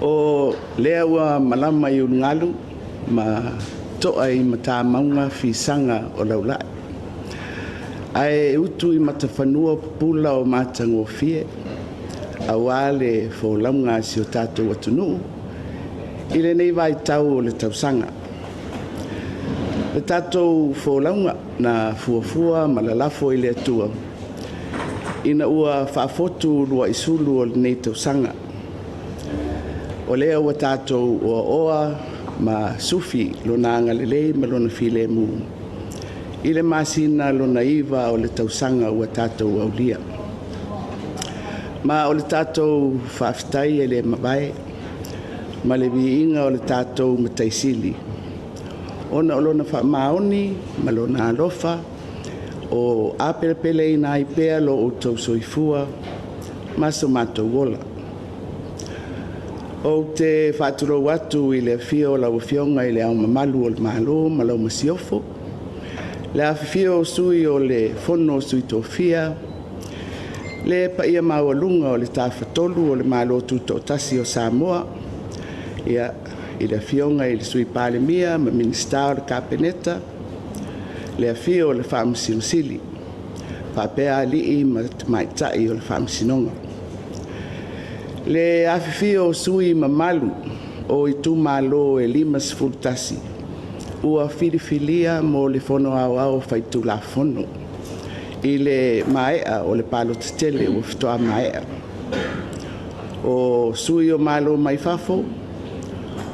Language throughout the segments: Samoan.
O lea ua malama i ulugalu ma to'a i matamauga fisaga o laulai, ae utu i matafanua pupula o matagofie aua le folauga a si o tatou atunuu i lenei vaitau o le tausaga. Le tatou folauga na fuafua ma lalafo i le Atua ina ua faafotu luaisulu o lenei tausaga. O lea ua tatou oaoa ma sufi Lona agalelei ma Lona filemu i le masina lona iva o le tausaga ua tatou aulia. Ma o le tatou faafetai e le mavae ma le viiga o le tatou Matai Sili, ona o Lona faamaoni ma Lona alofa o apelepeleina ai pea lo outou soifua ma so matou ola. Ou te faatulou atu i le afio o lau Afioga i Le Ao Mamalu o le Malo ma lau Masiofo, le afifio o Sui o le Fono a Sui Tofia, le paia maualuga o le Tafatolu o le Malo Tutoatasi o Samoa, i le Afioga i le Sui Palemia ma Minisita o le Kapeneta, le afio o le Faamasino Sili, faapea alii ma tamaitai o le Faamasinoga. Le afifio o sui usufono mamalu o itumalo e 51 ua filifilia mo le Fono Aoao Faitulafono i le maea o le palota tele ua faatoa maea. O sui o Malo mai fafo,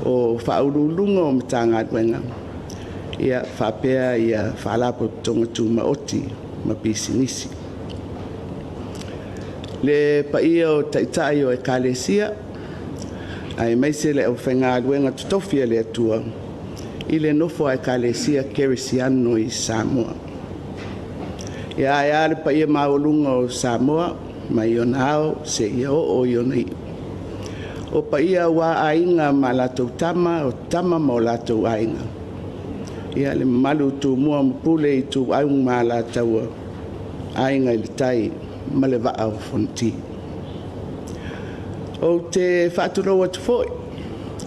o Faauluuluga o Matagaluega faapea Faalapotopotoga Tumaoti ma Pisinisi. Le paia o Taitai o Ekalesia aemaise le aufaigaluega totofi a le Atua i le nofo a Ekalesia Kerisiano i Samoa. Ia, ae a le paia maualuga o Samoa mai ona ao seia oo i ona iu. O paia aua Aiga ma latou Tama, o Tama ma o latou Aiga, le mamalu i Tumua ma Pule, Ituau ma Alataua, Aiga i le Tai ma le Vaa o Fonoti. Ou te faatulou atu foi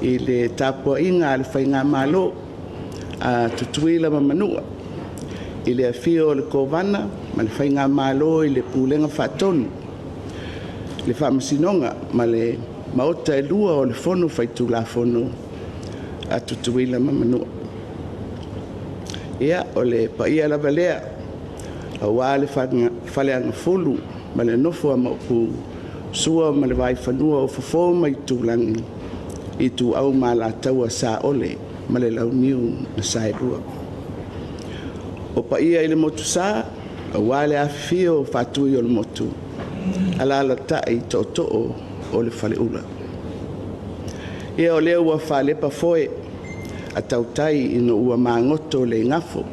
i le tapuaiga a le Faigamalo a Tutuila ma Manua, i le afio o le Kovana ma le Faigamalo i le Pulega Faatonu, le Faamasinoga ma le Maota e lua o le Fono Faitulafono a Tutuila ma Manua. Ia, o le paia lava lea aua le Faleagafulu ma le nofo a Maopu, Sua ma le Vaifanua o Fofo ma Aitulagi, Ituau ma Alataua, Saole ma le Launiu na Saelua. O paia i le Motusa aua le afifio o Faatuiolemotu, alaalatai tootoo o le Faleula. Ia o lea ua faalepa foe a tautai ina ua magoto le igafo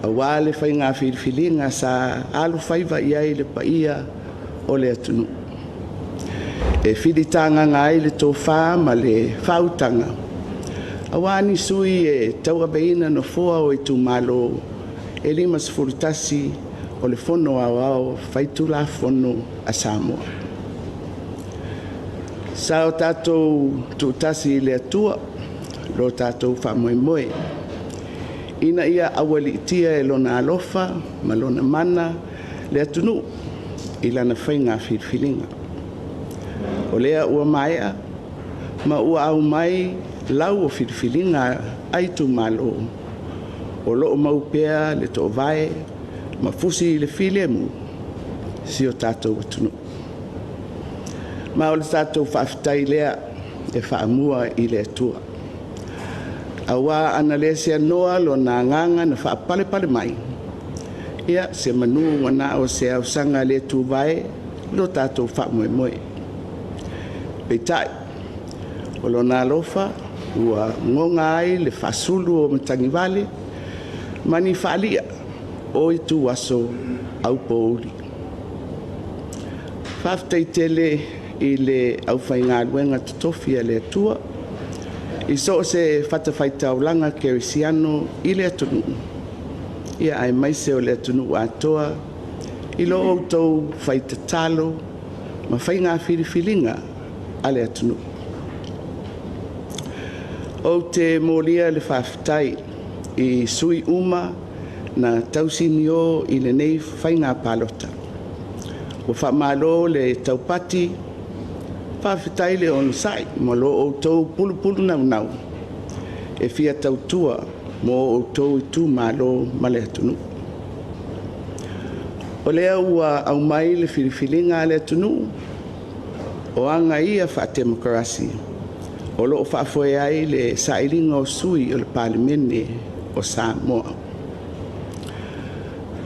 aua le faiga filifiliga sa alofaiva i ai le paia o le atunuu e filitagaga ai le tofa ma le faautaga aua ni sui e tauaveina nofoa o itumalo e 51 o le Fono Aoao Faitulafono a Samoa. Sa o tatou tuutasi i le Atua lo tatou faamoemoe ina ia aualiitia e Lona alofa ma Lona mana le atunuu i lana faiga filifiliga. O lea ua maea ma ua aumai lau o filifiliga a itumalo, o lo o mau pea le toovae ma fusi le filemu si o tatou atunuu. Ma o le tatou faafetai lea e faamua i le Atua, aua ana le seanoa Lona agaga na faapalepale mai, ia semanu ua na o se ausaga le tuvae lo tatou faamoemoe. Peitai, o Lona alofa ua goga ai le faasulu o matagivale ma ni faali'a o ituaso aupouli. Faafetai tele i le aufaigaluega totofi a le Atua i so o se fatafaitaulaga kerisiano i le atunuu, aemaise o le atunuu atoa i lo outou fai tatalo ma faiga filifiliga a le atunuu. Ou te molia le faafetai i sui uma na tausinio i lenei faiga palota. Ua faamalo le taupati, faafetai le onosai ma lo outou pulupulunaunau e fia tautua mo outou itumalo ma le atunuu. O lea ua aumai le filifiliga a le atunuu, o aga ia faatemokarasi o lo o faafoe ai le sailiga o sui o le Palemene o Samoa.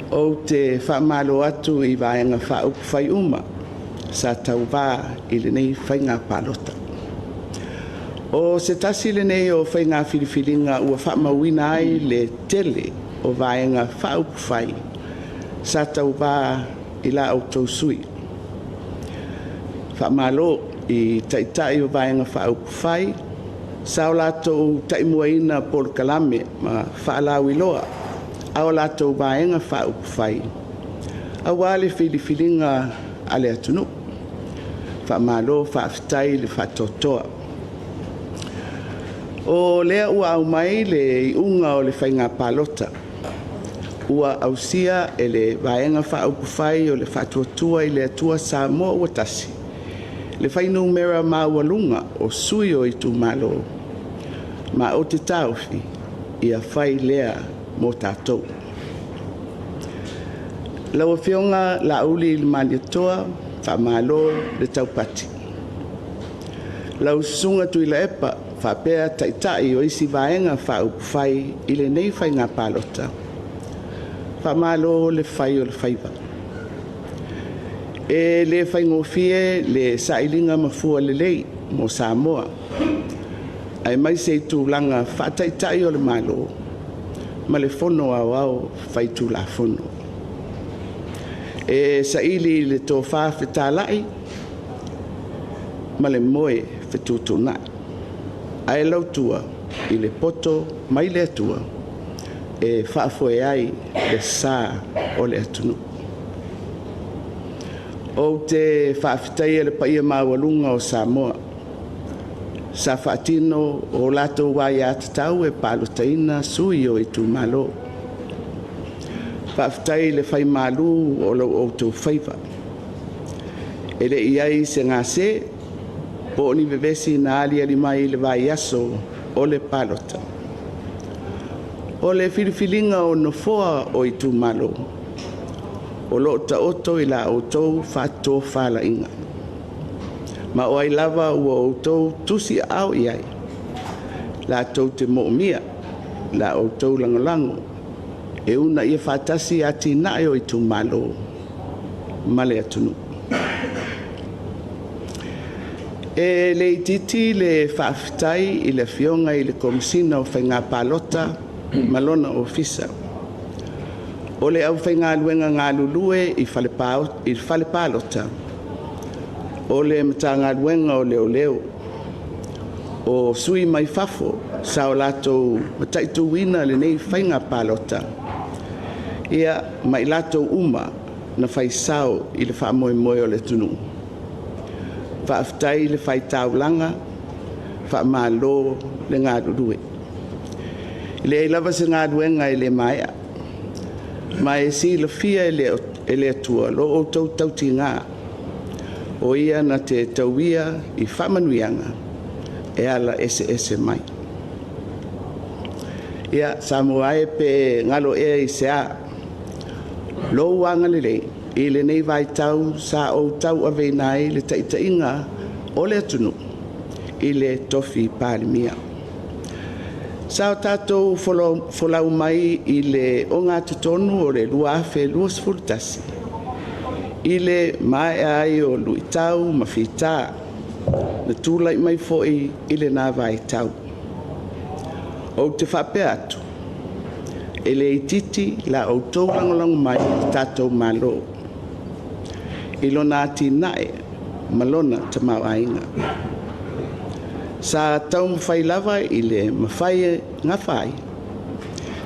Ou te faamalo atu i Vaega Faaupufai uma sa tauva i lenei faiga palota. O se tasi lenei o faiga filifiliga ua faamauina ai le tele o Vaega Faaupufai sa tauva i la outou sui. Faamalo i Taitai o Vaega Faaupufai sa o latou taimuaina polokalame ma faalauiloa a latou Vaega Faaupufai aua le filifiliga a le atunuu. Faamalo faafetai le faatoatoa. O lea ua aumai le iuga o le faiga palota ua ausia e le Vaega Faaupufai o le Faatuatua i le Atua Samoa ua Tasi le fuainumera maualuga o sui o itumalo, ma ou te taofi, ia fai lea mo tatou. Lau Afioga Laaulialemalietoa, faamalo le taupati. Lau Susuga Tuilaepa faapea Taitai o isi Vaega Faaupufai i lenei faiga palota, faamalo le fai o le faiva. E le faigofie le sailiga mafua lelei mo Samoa aemaise i tulaga faa-Taitai o le Malo ma le Fono Aoao Faitulafono. E saili i le tofa fetalai ma le moe fetuutuunai, ae lautua i le poto mai le Atua e faafoe ai le sa o le atunuu. Ou te faafetaia le paia maualuga o Samoa sa faatino a latou aiatatau e palotaina sui o itumalo. Faafetai le faimalu o lo outou faiva. E le i i ai se gase po o ni vevesi na aliali mai i le vaiaso o le palota. O le filifiliga o Nofoa o itumalo, o lo o taoto i la outou faatofalaiga, ma o ai lava ua outou tusiaao i ai latou te moomia la outou lagolago e uunaia faatasi atinae o itumalo ma le atunuu. E le itiiti le faafetai i le Afioga i le Komesina o Faiga Palota ma lona Ofisa, o le aufaigaluega galulue i fale palota, o le Matagaluega o Leoleo, o sui mai fafo sa o latou mataituina lenei faiga palota, ma i latou uma na fai sao i le faamoemoe o le atunuu. Faafetai le fai taulaga, faamalo le galulue. E leai lava se galuega e le maea, ma e silafia e le Atua lo outou tautiga, o Ia na te tauia i faamanuiaga e ala eseese mai. Ia, Samoa e pe galo ea i se a lou agalelei i lenei vaitau sa ou tauaveina ai le taitaiga o le atunuu i le tofi Palemia. Sa o tatou folau mai i le ogatotonu o le 2021 i le maea ai o luitau ma fita na tulai mai foi i lena vaitau. Ou te faapea atu, e le itiiti la outou lagolago mai i le tatou Malo i lona atinae ma lona tamaoaiga. Sa taumafai lava i le mafai e gafa ai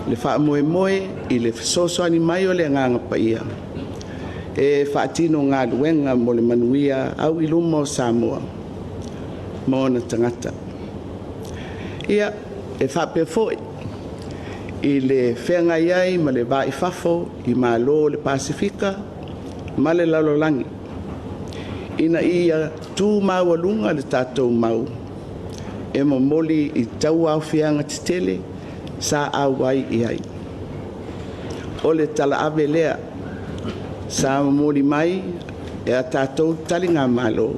le faamoemoe i le fesoasoani mai o le Agaga Paia e faatino galuega mo le manuia auiluma o Samoa ma ona tagata. Ia, e faapea foi i le feagai ai ma le va i fafo i Malo o le Pasefika ma le lalolagi, ina ia tu maualuga le tatou mau e momoli i tauaofiaga tetele sa auai i ai. O le talaave lea sa momoli mai e a tatou taligamalo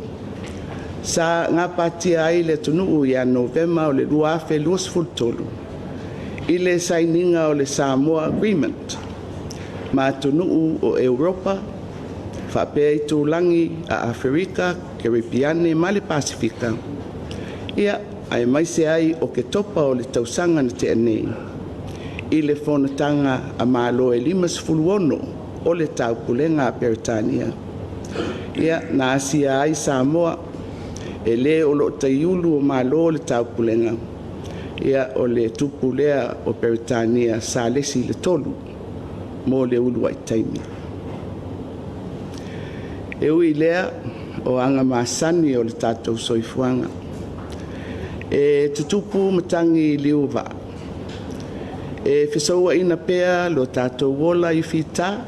sa gapatia ai le atunuu ia Novema o le 2023 i le sainiga o le Samoa Agreement ma atunuu o Europa faapea itulagi a Aferika, Karepeane ma le Pasefika, aemaise ai Oketopa o le tausaga na tea nei i le Fonotaga a Malo e 56 o le Taupulega a Peretania, na asia ai Samoa e le o lo o taiulu o Malo o le Taupulega, o le Tupu lea o Peretania Salesi III mo le uluai taimi. E ui i lea, o aga masani o le tatou soifuaga, e tutupu matagi i liu o vaa, e fesouaina pea lo tatou ola i fita,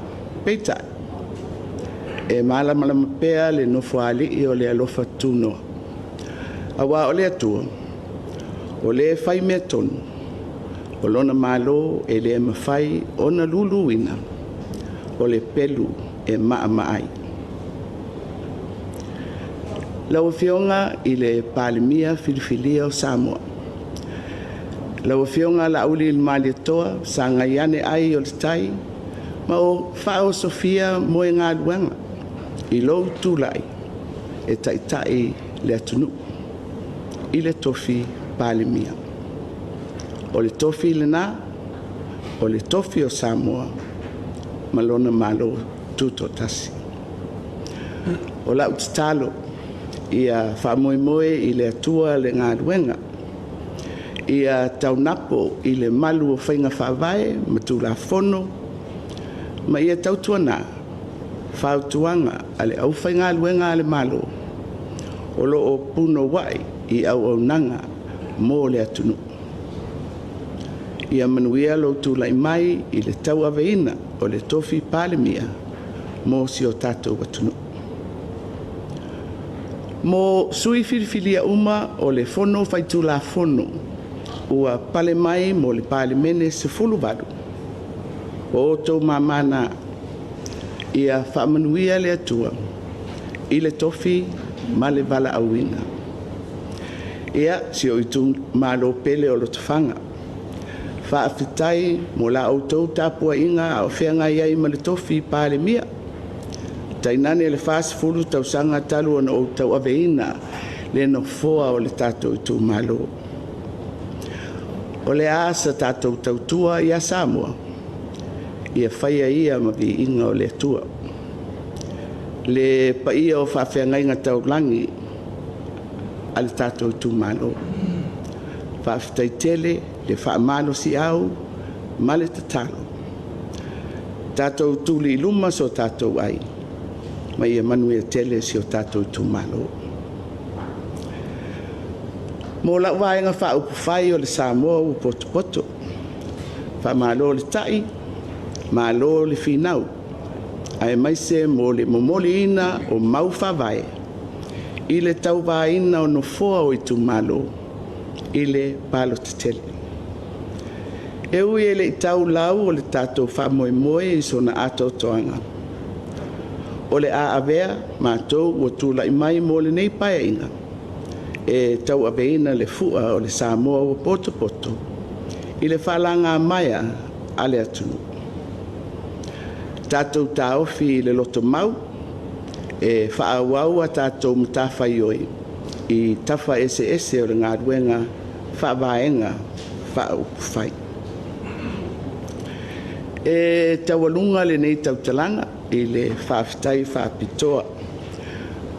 peitai, e malamalama pea le Nofoalii o le alofa tunoa, aua o le Atua, o le fai mea tonu, o Lona Malo e le mafai ona luluina, o le pelu e maamaai. Lau Afioga i le Palemia Filifilia o Samoa, lau Afioga Laaulialemalietoa Sagaiane ai o le Tai, ma ua faaosofia moegaluaga i lou tulai e taitai le atunuu i le tofi Palemia. O le tofi lena, o le tofi o Samoa ma lona Malo Tutoatasi. O lau tatalo, ia faamoemoe i le Atua le galuega, ia taunapo i le malu o faiga faavae ma Tulafono ma ia tautuana fautuaga a le aufaigaluega a le Malo o lo o punouai i auaunaga mo le atunuu. Ia manuia lou tulai mai i le tauaveina o le tofi Palemia mo si o tatou atunuu. Mo sui usufono filifilia uma o le Fono Faitulafono ua pale mai mo le Palemene 18, o outou mama na. Ia faamanuia le Atua i le tofi ma le valaauina. Ia, si ou itumalo pele o Lotofaga, faafetai mo la outou tapuaiga a o feagai ai ma le tofi Palemia, tainane le 40 tausaga talu ona ou tauaveina le Nofoa o le tatou itumalo. O le a sa tatou tautua ia Samoa? Ia faia ia ma viiga o le Atua. Le paia o faafeagaiga taulagi a le tatou itumalo, faafetai tele le faamalosiau ma le tatalo. Tatou tuli i luma so tatou ai ma ia manuia tele si o tatou itumalo. Mo lau Vaega Faaupufai o le Samoa ua Potopoto, faamalo le tai, malo le finau, aemaise mo le momoliina o mau faavae i le tauvaina o Nofoa o itumalo i le palota tele. E ui e le i tau lau o le tatou faamoemoe i sona atoatoaga, o le a avea matou ua tulai mai mo lenei Paeaiga e tauaveina le fua o le Samoa ua potopoto i le faalagamaea a le atunuu. Tatou taofi i le lotomau e faaauau a tatou matafaioi i tafa eseese o le galuega faa-Vaega Faaupufai. E taualuga lenei tautalaga i le faafetai faapitoa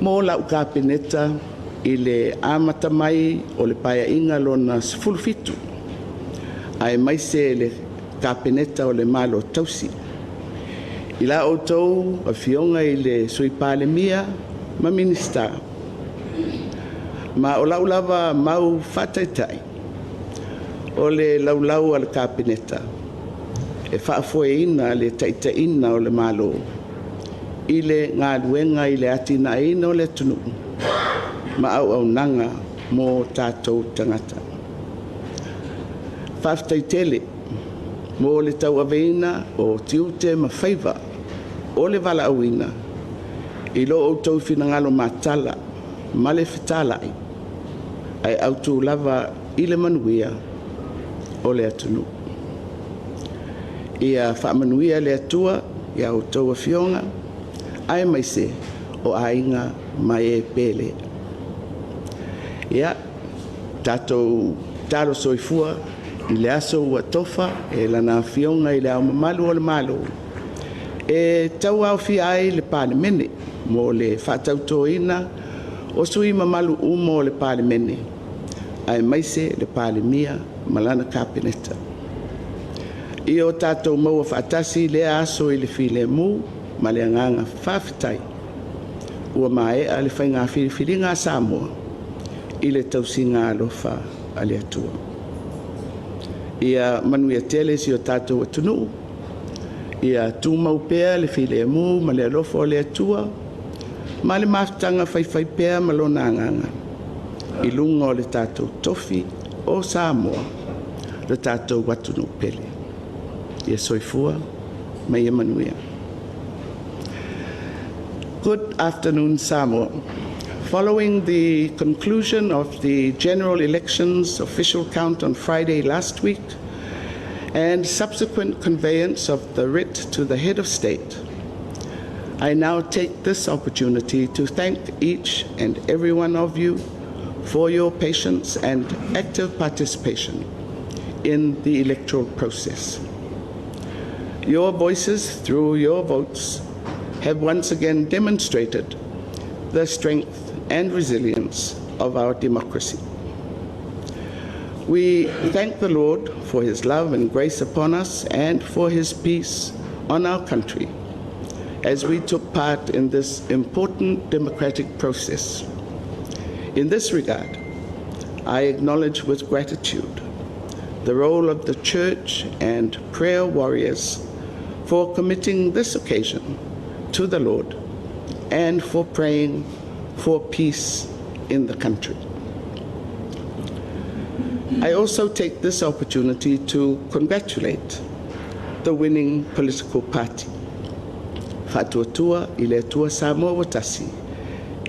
mo lau Kapeneta i le amata mai o le Paeaiga Lona XVII, aemaise le Kapeneta o le Malo Tausi, i la outou Afioga i le Sui Palemia ma Minisita. Ma o lau lava mau faataitai, o le Laulau a le Kapeneta e faafoeina le taitaiina o le Malo i le galuega i le atinaeina o le atunuu ma auaunaga mo tatou tagata. Faafetai tele mo le tauaveina o tiute ma faiva o le valaauina i lo outou finagalo matala ma le fetalai ae autu lava i le manuia o le atunuu. Ia faamanuia le Atua i a outou Afioga aemaise o aiga ma e pele. Ia, tatou talo soifua i le aso ua tofa e Lana Afioga i Le Ao Mamalu o le Malo e tauaofia ai le Palemene mo le faatautoina o sui usufono mamalu uma o le Palemene, aemaise le Palemia ma lana Kapeneta. Ia o tatou maua faatasi lea aso i le filemu ma le agaga faafetai ua maea le faiga filifiliga a Samoa i le tausiga alofa a le Atua. Ia manuia tele si o tatou atunuu, ia tumau pea le filemu ma le alofa o le Atua ma le mafutaga faifaipea ma Lona Agaga i luga o le tatou tofi o Samoa, lo tatou atunuu pele. Ia soifua ma ia manuia. Good afternoon, Samoa. Following the conclusion of the general elections official count on Friday last week and subsequent conveyance of the writ to the head of state, I now take this opportunity to thank each and every one of you for your patience and active participation in the electoral process. Your voices through your votes have once again demonstrated the strength and resilience of our democracy. We thank the Lord for his love and grace upon us and for his peace on our country as we took part in this important democratic process. In this regard, I acknowledge with gratitude the role of the church and prayer warriors for committing this occasion to the Lord and for praying for peace in the country. I also take this opportunity to congratulate the winning political party, Faatuatua i le Atua Samoa ua Tasi,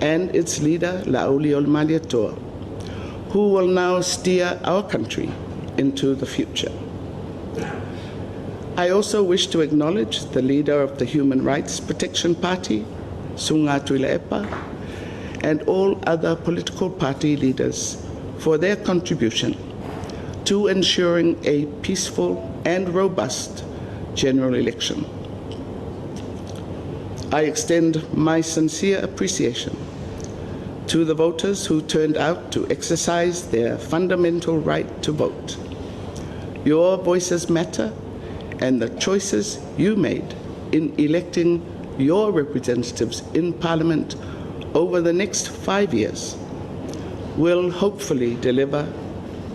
and its leader, La'auliaolemalietoa, who will now steer our country into the future. I also wish to acknowledge the leader of the Human Rights Protection Party, Suga Tuilaepa, and all other political party leaders for their contribution to ensuring a peaceful and robust general election. I extend my sincere appreciation to the voters who turned out to exercise their fundamental right to vote. Your voices matter, and the choices you made in electing your representatives in Parliament over the next 5 years will hopefully deliver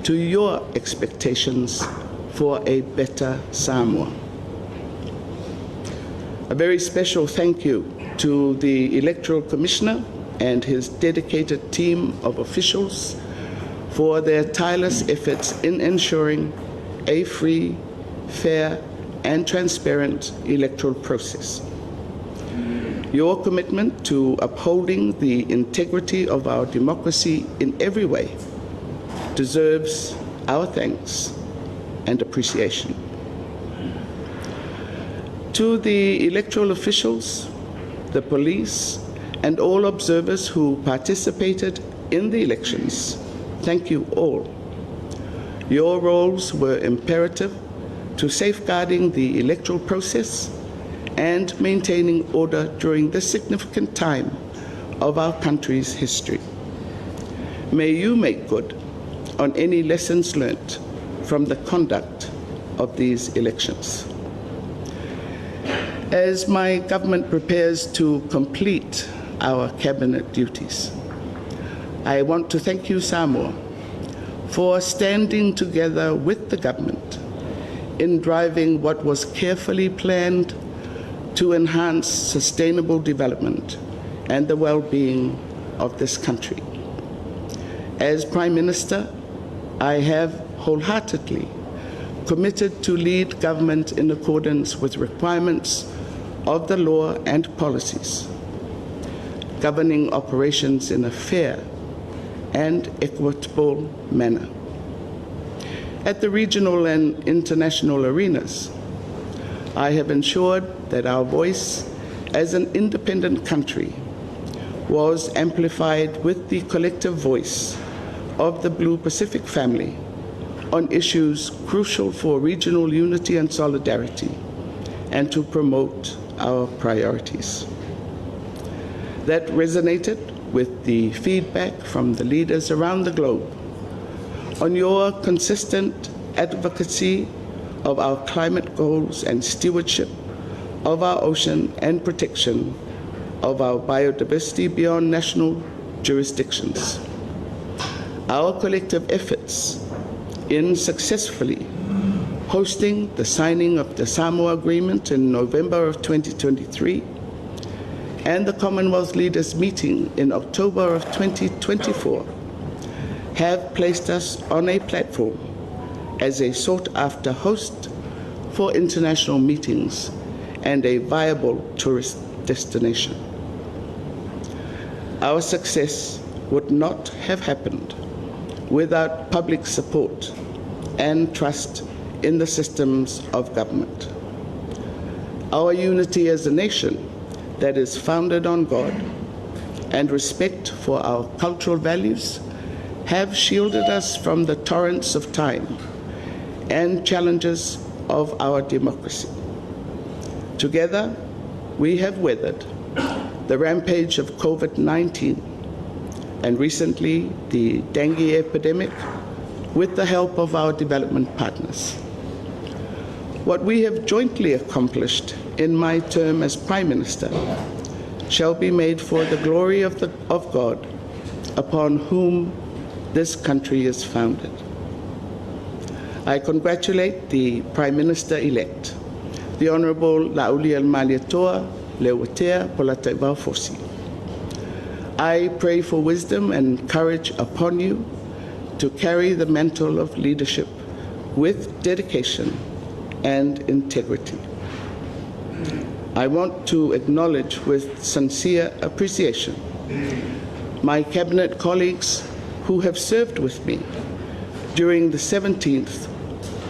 to your expectations for a better Samoa. A very special thank you to the Electoral Commissioner and his dedicated team of officials for their tireless efforts in ensuring a free, fair, and transparent electoral process. Your commitment to upholding the integrity of our democracy in every way deserves our thanks and appreciation. To the electoral officials, the police, and all observers who participated in the elections, thank you all. Your roles were imperative to safeguarding the electoral process and maintaining order during this significant time of our country's history. May you make good on any lessons learnt from the conduct of these elections. As my government prepares to complete our cabinet duties, I want to thank you, Samoa, for standing together with the government in driving what was carefully planned to enhance sustainable development and the well-being of this country. As Prime Minister, I have wholeheartedly committed to lead government in accordance with requirements of the law and policies, governing operations in a fair and equitable manner. At the regional and international arenas, I have ensured that our voice as an independent country was amplified with the collective voice of the Blue Pacific family on issues crucial for regional unity and solidarity and to promote our priorities. That resonated with the feedback from the leaders around the globe on your consistent advocacy of our climate goals and stewardship of our ocean and protection of our biodiversity beyond national jurisdictions. Our collective efforts in successfully hosting the signing of the Samoa Agreement in November of 2023 and the Commonwealth Leaders Meeting in October of 2024 have placed us on a platform as a sought-after host for international meetings and a viable tourist destination. Our success would not have happened without public support and trust in the systems of government. Our unity as a nation that is founded on God and respect for our cultural values have shielded us from the torrents of time and challenges of our democracy. Together, we have weathered the rampage of COVID-19 and recently the dengue epidemic with the help of our development partners. What we have jointly accomplished in my term as Prime Minister shall be made for the glory of God upon whom this country is founded. I congratulate the Prime Minister-elect, the Honorable Laaulialemalietoa Leuatea Polataivao Fosi. I pray for wisdom and courage upon you to carry the mantle of leadership with dedication and integrity. I want to acknowledge with sincere appreciation my cabinet colleagues who have served with me during the 17th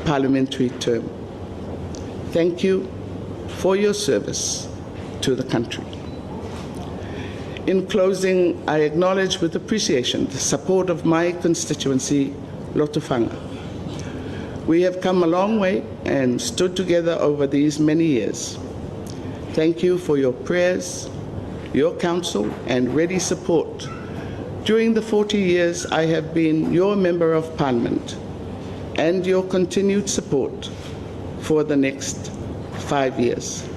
parliamentary term. Thank you for your service to the country. In closing, I acknowledge with appreciation the support of my constituency, Lotofaga. We have come a long way and stood together over these many years. Thank you for your prayers, your counsel, and ready support during the 40 years I have been your Member of Parliament, and your continued support for the next 5 years.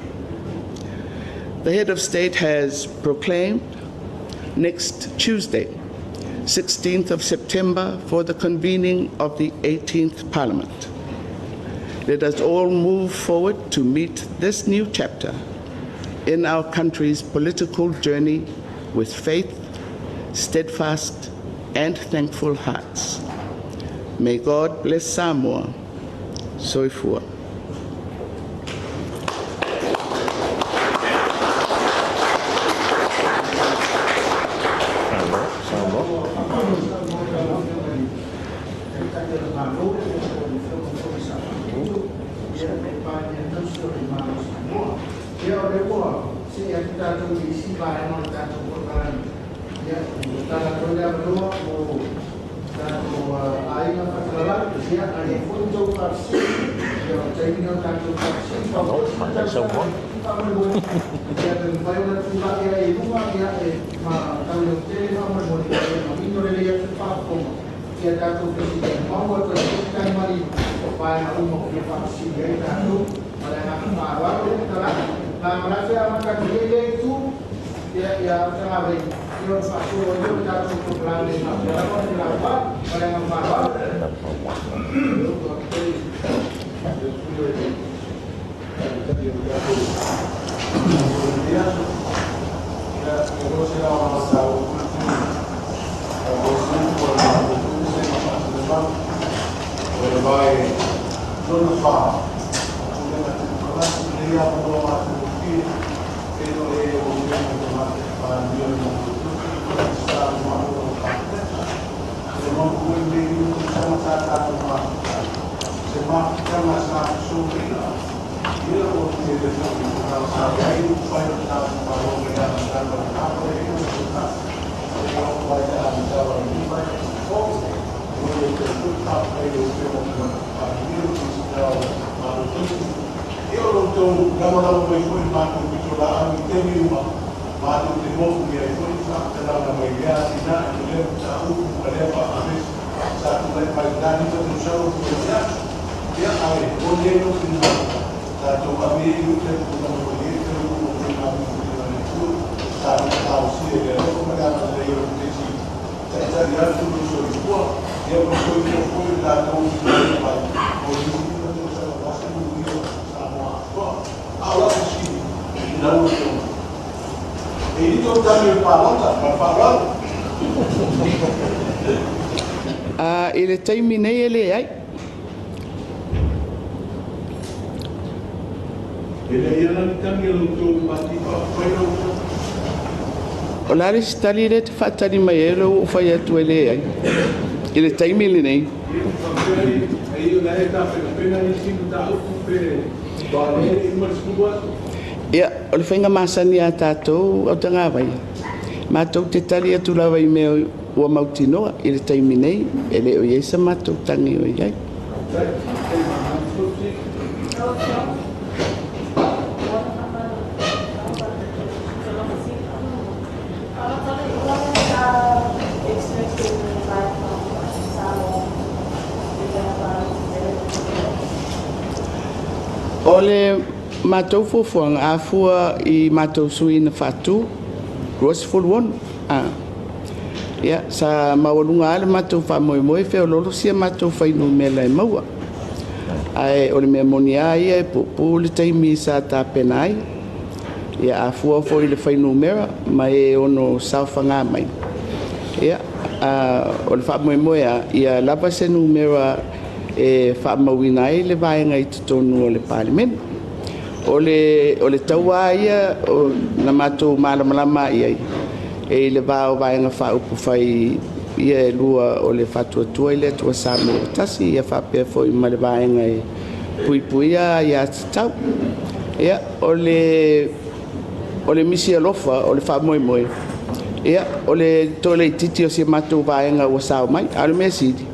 The head of state has proclaimed next Tuesday, 16th of September, for the convening of the 18th Parliament. Let us all move forward to meet this new chapter in our country's political journey with faith, steadfast, and thankful hearts. May God bless Samoa. Soifua. Faavae lona fa, Pulega Temokarasi, lenei avanoa matagofie e pei ona e lau Afioga i le Tamaitai Palemia o le Malo o Turkey ma Minisita Lagolago o lau Kapeneta. E lagona foi lenei 5 tausaga sa tatou mafuta ai, o se mafutaga sa fesoloaiga, ia ua tele foi tulaga sa i ai upufai o le tatou Malo mai le amataga o lena Paeaiga ua tuanai seia oo mai i le amataga o lenei Paeaiga fou. E momoli atu ai foi le faafetai i lau Afioga i le Tamaitai Palemia ma Minisita o le Malo o Turkey, ia o lo outou lagolago mai foi i le matou pitolaau i taimi uma matou te mofia ai foi ni faamatalaga mai lea atinae ma lea mataupu ma lea faamalesi sa tulai mai i lena 5 tausaga ua tuanai atu. Ia, ae moni ai lou finagalo, tatou ave ia i uta i le tulaga ua i ai le taunuuga o faiga filifiliga a le Atua sa gafatausia i le alofa ma le agalelei o le Pule Sili e taitai atu lou soifua, ia ma le soifua foi o i latou e filifili mai mo le isi 5 tausaga aua se manuia o Samoa atoa. A o lau fesili i lau Afioga, e i ai tou tagi o le palota? Ma le faaaloalo. I le taimi nei e leai. E leai la ni tagi a la outou Pati Faaupufai lau Afioga? O le a le isi tali lea e te faatali mai ai o lea ua ou fai atu e leai i le taimi lenei. Ia, faapea ai o la e tapenapena nisi mataupu pe aua o lea e le i uma le 10 aso. Ia, o le faiga masani a tatou autagavaia, matou te tali atu lava i mea ua mautinoa. I le taimi nei, e le o i ai se matou tagi o i ai. Faafetai, faafetai malamalama. O le matou fuafuaga, a fua i matou sui na faatu, 26. Ia, sa maualuga lava le matou faamoemoe e feoloolo si a matou fuainumera e maua. Ae o le mea moni lava ia e puupuu le taimi sa tapena ai. Ia, a fua foi i le fuainumera ma e ono saofaga mai, ia, o le faamoemoe lava ia lava se numera e faamauina ai le vaega i totonu o le Palemene. O le taua lava ia na matou malamalama lava i ai, e i le va o Vaega Faaupufai ia e lua o le Faatuatua i le Atua Samoa ua Tasi, ia faapea foi ma le Vaega e Puipuia Aia Tatau. Ia, o le misi alofa o le faamoemoe, ia, o le toalaitiiti o si a matou vaega ua sao mai. A o le mea sili,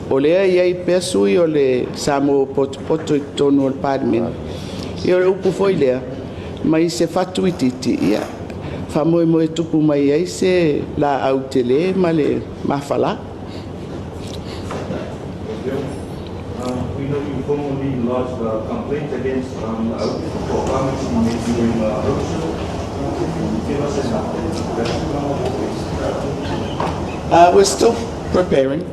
o lea e i ai pea sui o le Samoa ua potopoto i totonu o le Palemene. Ia o le upu foi lea, mai se fatu itiiti, ia, faamoemoe e tupu mai ai se laau tele ma le mafala. We know you formally lodged a complaint against the for comments you made during the roadshow. Can you give us an update on that? We're still preparing.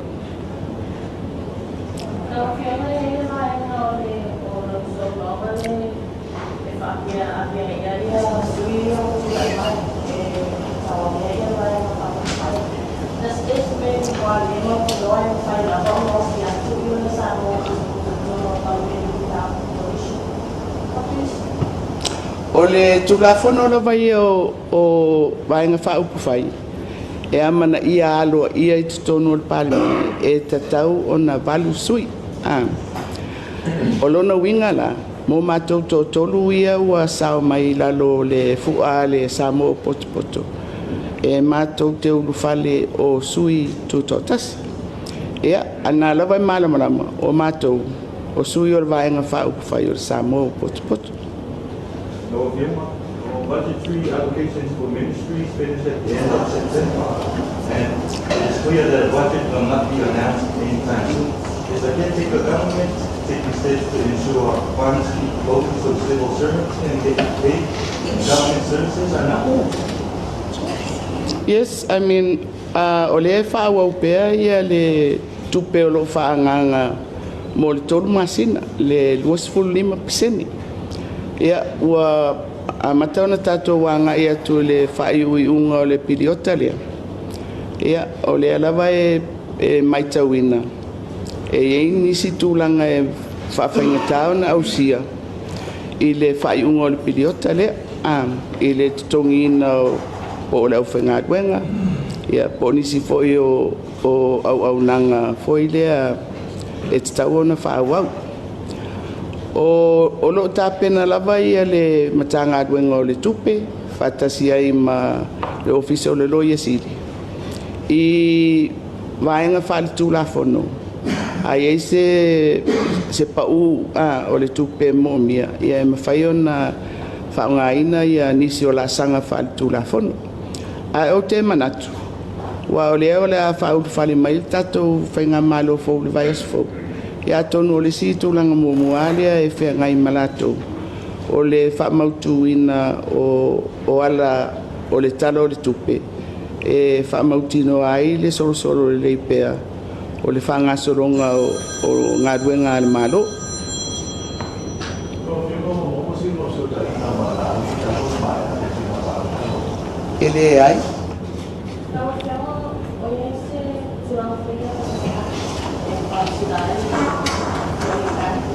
Lau Afioga, e i ai le vaega o le o lau saunoaga le e faapea a ia ia sui o tulai mai e tauavea ia vaega faaupufai. Does this mean ua le mautinoa e mafai lava ona ofi atu i le Samoa i totonu o le Palemene without coalition parties? O le Tulafono lava ia o Vaega Faaupufai e amanaia aloaia i totonu o le Palemene, e tatau ona valu sui. O lona uiga la, mo matou toatolu ia ua sao mai i lalo o le fua a le Samoa ua potopoto, e matou te ulufale o sui tutoatasi. Ia, a o lena lava e malamalama, o matou o sui o le Vaega Faaupufai o le Samoa ua potopoto. Lau Afioga, budgetary allocations for ministries finish at the end of September, and it is clear that a budget will not be announced anytime soon. Is the caretaker government taking steps to ensure funds keep flowing so civil servants can get paid and government services are not moved? Yes, I mean, o lea e faaauau pea ia le tupe o lo o faaagaaga mo le 3 masina, le 25%. Ia, ua amata ona tatou agai atu i le faaiuiuga o le piliota lea. Ia, o lea lava e matauina. E i ai nisi tulaga e faafaigata ona ausia i le faaiuga o le piliota lea, i le totogiina po o le aufaigaluega po o nisi foi o auaunaga foi lea e tatau ona faaauau. O lo o tapena lava le Matagaluega o le Tupe faatasi ai ma le Ofisa o le Loia Sili i vaega faaletulafono a i ai se pau o le tupe e moomia, e mafai ona faaaogaina nisi o laasaga faaletulafono. Ae ou te manatu, aua o lea o le a faaulufale mai le tatou faigamalo fou i le vaiaso fou, ia atonu o le isi tulaga muamua lava lea e feagai ma latou, o le faamautuina o ala o le Tala o le Tupe e faamautinoa ai le solosolo lelei pea o le faagasologa o galuega a le Malo. Lau Afioga ua maua sina fesootaiga ma Laauli talu ona maea le faiga palota? E leai. Lau Afioga, o i ai se tulaga foi lea e faasila ai le Act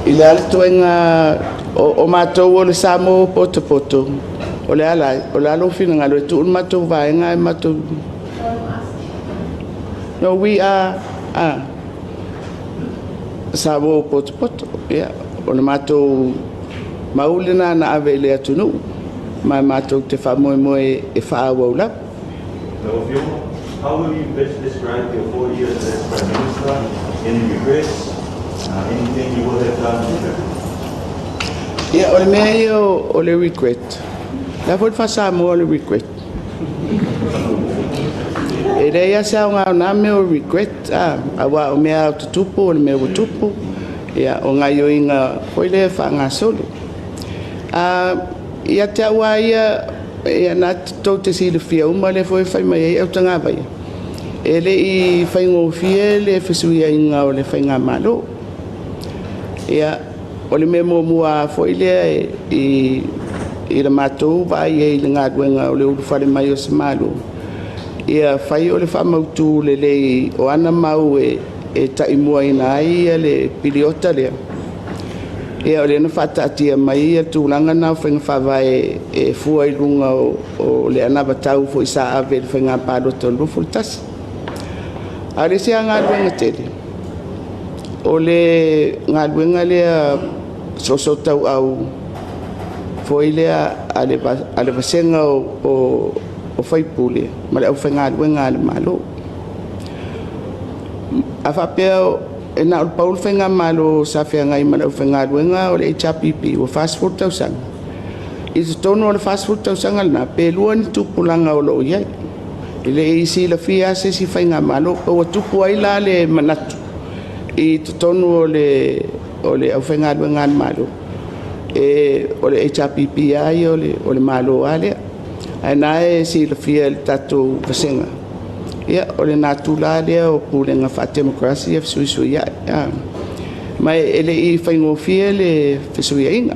I le a le ituaiga o matou o le Samoa ua potopoto, o le a la? O le a lou finagalo e tuu le matou vaega ae matou. No, we are Samoa ua potopoto. Ia, o le matou mau lena na ave i le atunuu ma matou te faamoemoe e faaauau lava. Lau Afioga, how will you best describe your 4 years as Prime Minister? Any regrets? Anything you would have done differently? Ia, o le mea ia o le regret. O le a foi le faa-Samoa o le regret? E leai lava se aoga o na mea o regret, aua o mea lava o tutupu o le mea ua tupu, ia, o gaoioiga foi lea e faagasolo. Ia te au lava ia, ia na tou te silafia uma lea foi e fai mai ai Autagavaia, e le i faigofie le fesuiaiga o le faigamalo. Ia, o le mea muamua lava foi lea i le matou vaai ai i le galuega o le ulufale mai o se Malo, ia fai o le faamautu lelei o ana mau e taimuaina ai le piliota lea. Ia o lea na faataatia mai le tulaga lena o faiga faavae e fua i luga o le anavatau foi sa ave i le faiga palota o le 21. A o le isi lava galuega tele, o le galuega lea soosootauau foi lea a le vasega o sui usufono ma le aufaigaluega a le Malo. A faapea e na o le pau le faigamalo sa feagai ma le aufaigaluega o le HRPP ua 40 tausaga, i totonu o le 40 tausaga lena, pe lua ni tupulaga o lo o i ai. E le i silafia lava se isi faigamalo. Ua tupu ai la le manatu i totonu o le aufaigaluega a le Malo, o le HRPP lava ia o le Malo lava lea. Ae o lena e silafia e le tatou vasega, ia o le natura lava lea o pulega faatemokarasi e fesuisuiai. Ma e le i faigofie le fesuiaiga.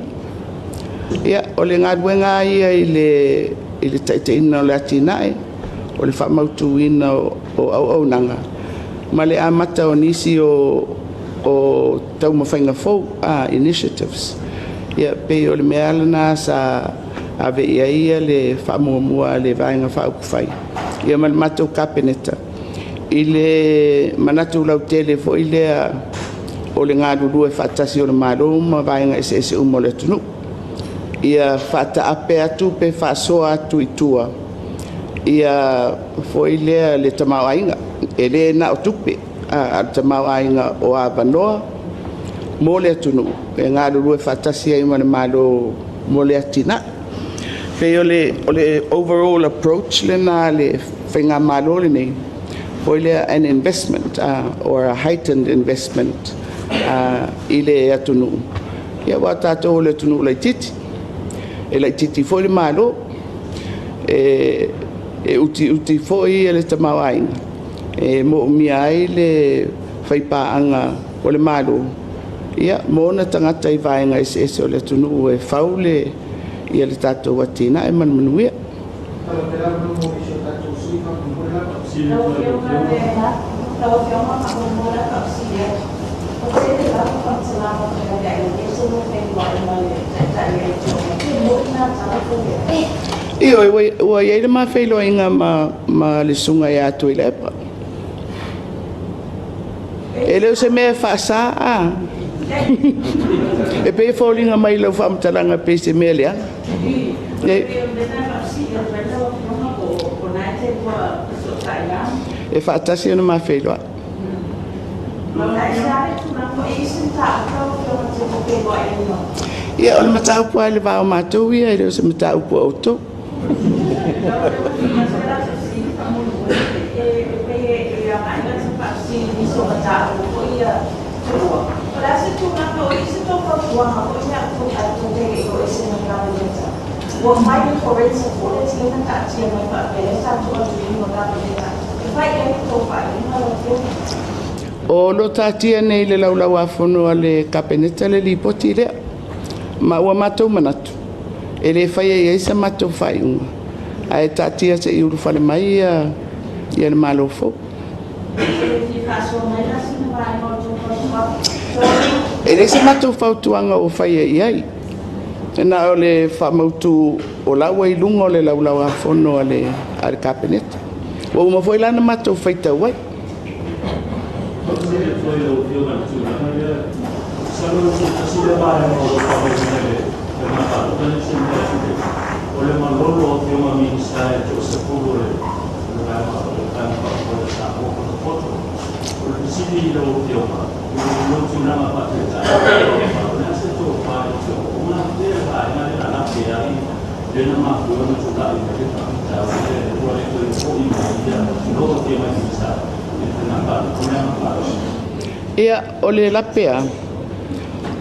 Ia, o le galuega lava ia i le taitaiga o le atinae, o le faamautuina o auaunaga, ma le amata o nisi o taumafaiga fou, initiatives. Ia pei o le mea lava lena sa ave i ai le faamuamua a le Vaega Faaupufai ma le matou Kapeneta i le manatu lautele foi lea o le galulue faatasi o le Malo ma vaega eseese uma o le atunuu, ia faataape atu pe faasoa atu i tua foi lea le tamaoaiga. E le na o tupe, a o le tamaoaiga o avanoa mo le atunuu e galulue faatasi ai ma le Malo mo le atinae. E pei o le overall approach lena a le faigamalo lenei, foi lea an investment or a heightened investment i le atunuu, aua o tatou o le atunuu laitiiti, e laitiiti foi le Malo, e utiuti foi le tamaoaiga, e moomia ai le faipaaga o le Malo ma ona tagata i vaega eseese o le atunuu e fau le tatou atinae ma le manuia. pea le avanoa mo nisi o tatou sui usufono faamolemole lava. Lau Afioga le Lau Afioga faamolemole a faafesili atu. Ua tele lava faamatalaga o feaveai e se ua feiloai ma le Taitai o le Itu Agai. Pe moni na tala po o leai? Ioe, ua i ai le ma feiloaiga ma le susuga ia Tuilaepa. E le o se mea e faasa, a? E pei e foliga mai i lau faamatalaga e pei se mea leaga. O le mea lena e faafesili atu ai lau Afioga po o lena e te lua fesootai la? E faatasi ona ma feiloai. Ma e se a le tulaga o i ai se mataupu lau Afioga e te lua feiloai ai ma? Ia, o le mataupu lava i le va o matou ia, e le o se mataupu a outou. Lau Afioga, se la se fesili faamolemole, e pei e agai la se faafesili i nisi o mataupu foi ia tuua. O le a se tulaga o i ai se tou fautuaga foi lea ae tou te le i o ese mai le Kapeneta? Ua fai le forensic audit lea na taatia mai faapea lea sa tuu atu i luma o le Kapeneta. E fai i ai le tou faaiuga lau Afioga? O lo o taatia nei i le Laulau-a-Fono a le Kapeneta le lipoti lea. Ma ua matou manatu, e le faia i ai sa matou faaiuga, ae taatia se i ulufale mai le Malo fou. E le fia faasoa mai la sina vaega o le tou fautuaga? E leai se matou fautuaga ua faia i ai. Na o le faamautu o la ua i luga o le Laulau-a-Fono a le Kapeneta. Ua uma foi la ona matou faitau ai. Faafesili atu ai lau Afioga i le tulaga lea, masalo o se tasi lea vaega o lo o faamauina i le faiga palota lea na se i mea atu nei, o le malolo o Afioga i Minisita e toa-10 o le Vaega Faaupufai a Samoa potopoto. O le fesili i lau Afioga, i lou tulaga faa-Taitai o le a se tofa i lau Afioga, ua mafuie le vaega lea na lape ai lea na mafua ona tulai mai le faafitauli lea ua le toe foi mai tulou Afioga i Minisita i le faiga palota. Ma le agaga faaaloalo. Ia, o le lape lava,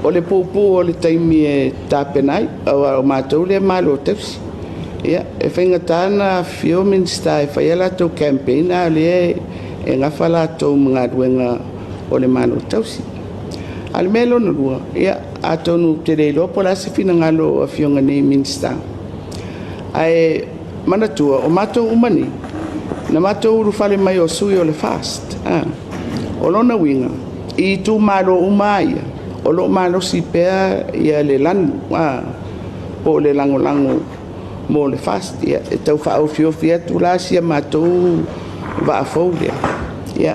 o le puupuu o le taimi e tapena ai, aua o matou lea e malo tausi. Ia, e faigata ona afifio Minisita e fai a latou campaign a o lea e nafa latou ma galuega o le Malo tausi. A o le mea lona lua, ia, atonu ou te le iloa po o le a se finagalo o Afioga nei i Minisita, ae manatua, o matou uma nei, na matou ulufale mai o sui o le FAST. O lona uiga, i itumalo uma lava ia, o lo o malosi pea le lanu po o le lagolago mo le FAST. Ia, e tau faaofiofi atu la si a matou vaa fou lea,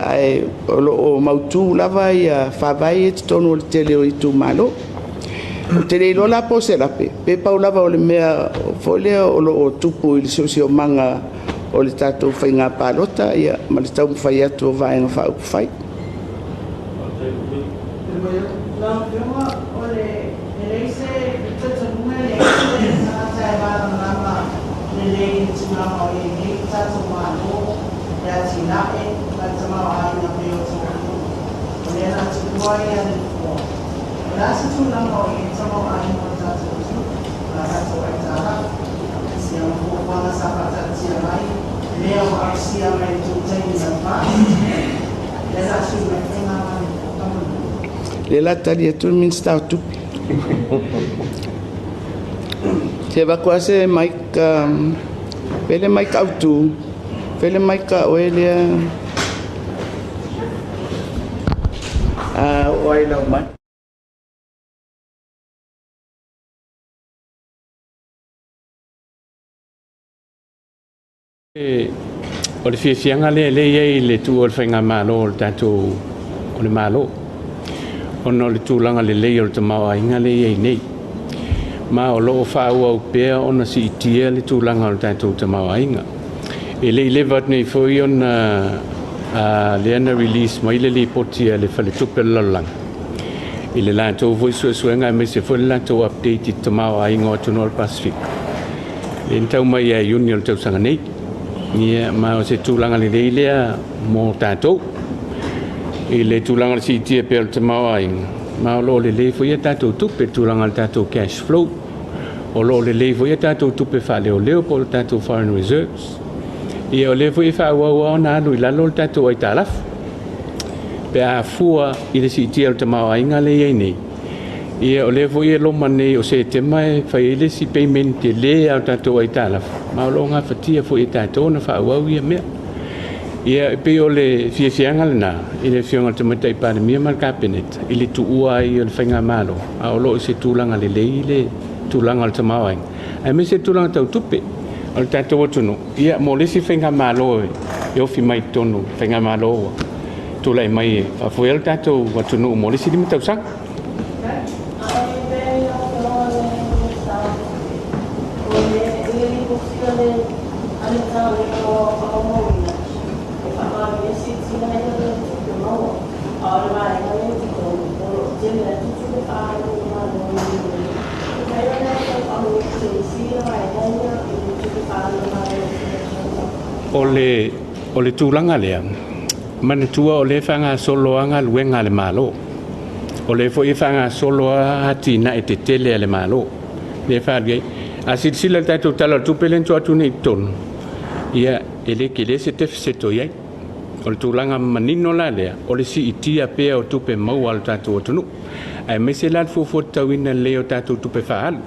ae o lo o mautu lava faavae ia i totonu o le tele o itumalo. Ou te le iloa la po o se lape, pe pau lava o le mea foi lea o lo o tupu i le siosiomaga o le tatou faiga palota ma le taumafai atu o Vaega Faaupufai. Lau Afioga, o le e leai se talitonuga e leai se tagata e malamalama lelei i le tulaga o i ai nei le tatou Malo, le atinae ma le tamaoaiga pei o taunuu. O lea na tuua le nofoa. O le a se tulaga o i ai le tamaoaiga o le tatou atunuu ma tatou aitalafu? Sia ma fuafuaga sa faataatia mai lea ua ausia mai le tou taimi na FAST lea sa sui mai le faigamalo faamolemole. Lea la tali atu le Minisita o Tupe. Se avatu lava se mic, fai le mic autu, fai le mic a oe lea. A oo ai lau mai. O le fiafiaga lea lea e i ai i le tuua o le faigamalo o le tatou o le Malo, ona o le tulaga lelei o le tamaoaiga lea e i ai nei. Ma o lo o faaauau pea ona siitia le tulaga o le tatou tamaoaiga. E le i leva atu nei foi ona lea na release mai le lipoti a le Faletupe o le Lalolagi i le latou foi suesuega aemaise foi le latou update i le tamaoaiga o atunuu o le Pasefika. Lea na tau mai ia Iuni o le tausaga nei. Ia, ma o se tulaga lelei lea mo tatou i le tulaga o le siitia pea o le tamaoaiga, ma o lo o lelei foi a tatou tupe, le tulaga o le tatou cash flow. O lo o lelei foi a tatou tupe faaleoleo po o le tatou foreign reserves. Ia, o lea foi e faaauau lava ona alu i lalo le tatou aitalafu pe a fua i le siitia o le tamaoaiga lea e i ai nei. Ia, o lea foi e loma nei o Setema e fai ai le isi payment tele a o tatou aitalafu, ma o lo o gafatia foi e tatou ona faaauau ia mea. Ia, e pei o le fiafiaga lena i le Afioga i le Tamaitai Palemia ma le Kapeneta i le tuua ai o le faigamalo, a o lo o i se tulaga lelei le tulaga o le tamaoaiga, aemaise le tulaga tau tupe o le tatou atunuu, ia, mo le isi faigamalo e ofi mai i totonu, faigamalo ua tulai mai e faafoea le tatou atunuu mo le isi 5 tausaga. O le tulaga lea, manatua o lea e faagasolo lava galuega a le Malo. O lea foi e faagasolo lava atinae tetele a le Malo. Lea e faaalu i ai. A silasila i le tatou Tala o le Tupe lea na tuu atu nei i totonu, ia, e le tele se deficit o i ai. O le tulaga manino la lea, o le siitia pea o tupe maua a le tatou atunuu, aemaise la le fuafua tatauina lelei o tatou tupe faaalu.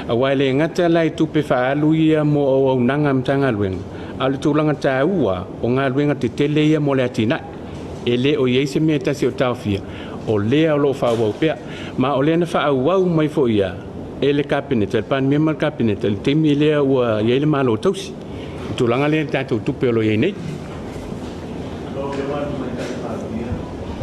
Aua e le gata la i tupe faaalu ia mo auaunaga a Matagaluega, a o le tulaga taua o galuega tetele ia mo le atinae. E le o i ai se mea e tasi o taofia, o lea o lo o faaauau pea. Ma o lea na faaauau mai foi ia e le Kapeneta, le Palemia ma le Kapeneta, i le taimi lea ua i ai le Malo tausi. O le tulaga lea i le tatou tupe o lo o i ai nei. Lau Afioga i le Tamaitai Palemia,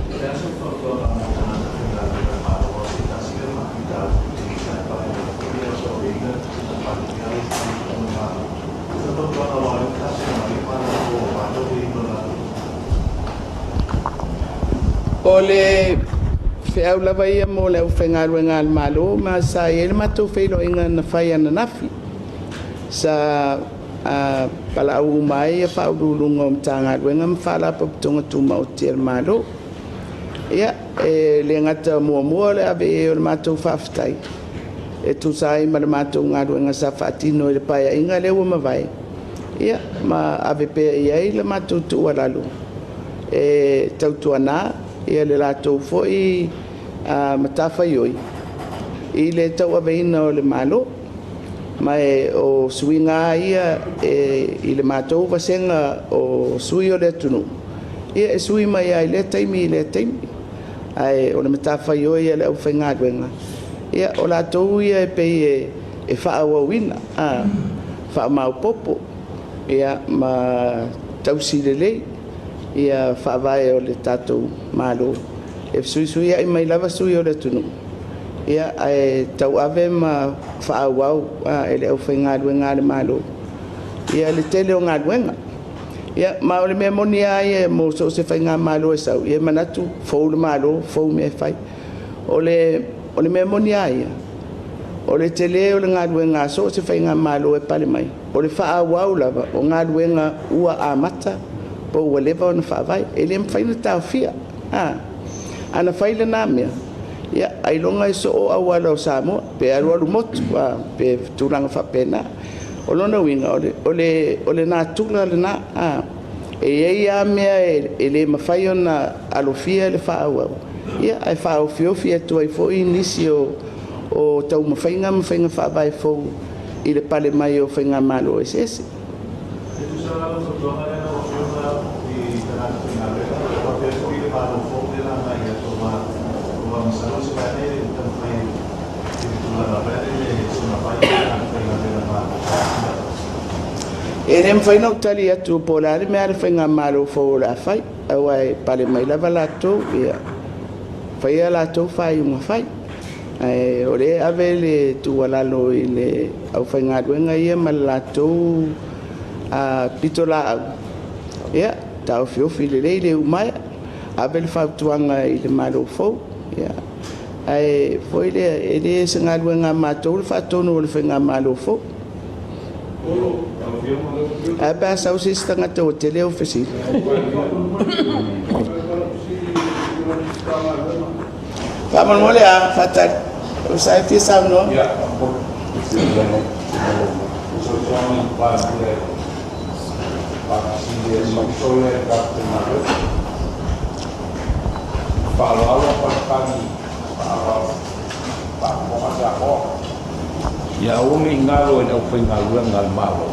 o le a se fautuaga mo tagata faigaluega a le Malo aua se i tasi lea faafitauli sa e faailoa foi a o tauaveina le Palemia le isi o le Malo. O se fautuaga aua o lea ua tapena mai le Malo fou aua le tauaveina o latou tiute? O le feau lava ia mo le aufaigaluega a le Malo, ma sa i ai le matou feiloaiga na fai ananafi, sa valaau uma ai Ofisa Sili o Pulega o Matagaluega ma Faalapotopotoga Tumaoti a le Malo. Ia, e le gata muamua o le ave i ai o le matou faafetai e tusa ai ma le matou galuega sa faatino i le Paeaiga lea ua mavae, ia ma ave pea i ai le matou tuualalo e tautuana le latou foi matafaioi i le tauaveina o le Malo. Ma o suiga lava ia i le matou vasega o sui usufono o le atunuu, ia e sui mai lava i lea taimi i lea taimi. Ae o le matafaioi a le aufaigaluega, ia o latou ia e pei e faaauauina, faamaopoopo ma tausi lelei faavae o le tatou Malo. E fesuisuiai mai lava sui usufono o le atunuu, ae tauave ma faaauau e le aufaigaluega a le Malo le tele o galuega. Ia, ma o le mea moni lava ia mo so o se faigamalo e sau, ia e manatu e fou le Malo fou mea e fai. O le mea moni lava ia, o le tele o le galuega a so o se faigamalo e pale mai, o le faaauau lava o galuega ua amata po ua leva ona faavae. E le mafai ona taofia. A na fai lena mea, ia ailoga e soo auala o Samoa, pe alualu motu, pe tulaga faapena. O lona uiga, o le natura lena. E i ai lava mea e le mafai ona alofia le faaauau, ae faaofiofi atu ai foi nisi o taumafaiga ma faiga faavae fou i le pale mai o faigamalo eseese. E tusa la o le fautuaga lea lau Afioga i tagata faigaluega faapea foi le Malo fou lea o le a agai atu, aua masalo o se vaega ia e le i taumafai i le tulaga foi lea e soona fai tagata faigaluega a le Malo. E le mafai ona ou tali atu po o le a le mea a le faigamalo fou o le a fai, aua e pale mai lava latou, ia faia a latou faaiuga fai. Ae o lea e ave le tuualalo i le aufaigaluega ia ma le latou pitolaau, ia taofiofi lelei le umaea, ave le fautuaga i le Malo fou. Ae foi lea, e le o se galuega a matou le faatonu o le faigamalo fou. Ae a pe a sau se isi tagata ua tele au fesili? Faamolemole a faatali, o sa e fia saunoa. faafofoga Samoa. Ia aua ne i galo i le aufaigaluega a le Malo,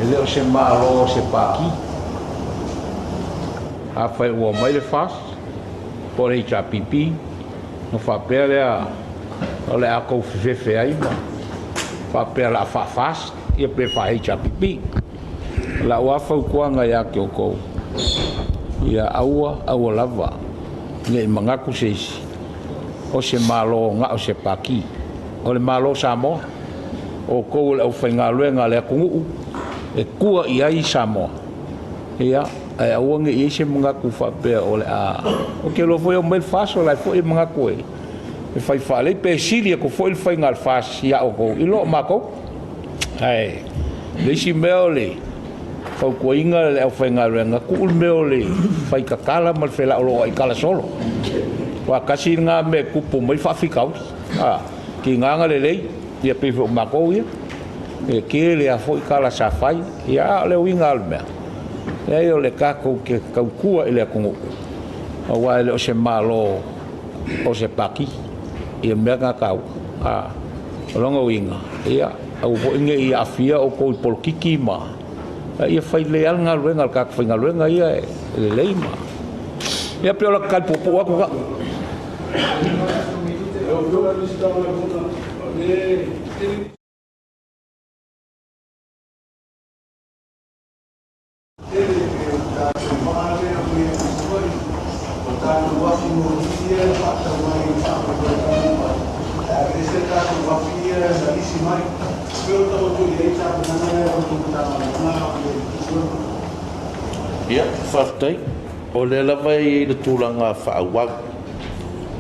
e le o se Malo o se Pati. Afai ua omai le FAST po o le HRPP ona faapea lea o le a tou fefefe ai ma faapea o le a faa-FAST ia pe faa-HRPP. O lau lava fautuaga ia te outou, ia aua aua lava ne i manatu se isi o se Malo na o se Pati. O le Malo o Samoa, o outou o le aufaigaluega a le atunuu e tua i ai Samoa. Ia, ae aua ne i i ai se manatu faapea o le a... Ou te iloa foi e omai le FAST o la e foi e manatu e fai faalelei pe sili atu foi le faiga a le FAST ia outou i lo matou. Ae o le isi mea o le fautuaina le aufaigaluega, tuu le mea o le fai tatala ma le felaoloai tala solo. Aua tasi lena mea e tupu mai faafitauli. Tiga ona lelei, ia pei foi o matou ia, e tele lava foi tala sa fai, ia a o le uiga lava o le mea, leai o le tatou te tautua i le atunuu, aua e le o se Malo o se Pati, ia mea na taua. O lona uiga, ia aua foi ne i aafia outou i polokiki ma a ia fai lelei lava le galuega a le tagata faigaluega ia e lelei ma... Ia pei o lata tali puupuu lava lena. Lau Afioga i le Minisita o Galuega, o lea e tele tele o le tatou vaa lea e aumai mai Savaii, o tatou afi moli ia e faatau mai e faamoemoe e taunuu mai, ae aveese tatou afi ia na lisi mai. Pei o taoto i ai tapenaga lea a la outou Matagaluega a o i ai i le tulaga. Ia, faafetai. O lea lava e i ai le tulaga faaauau.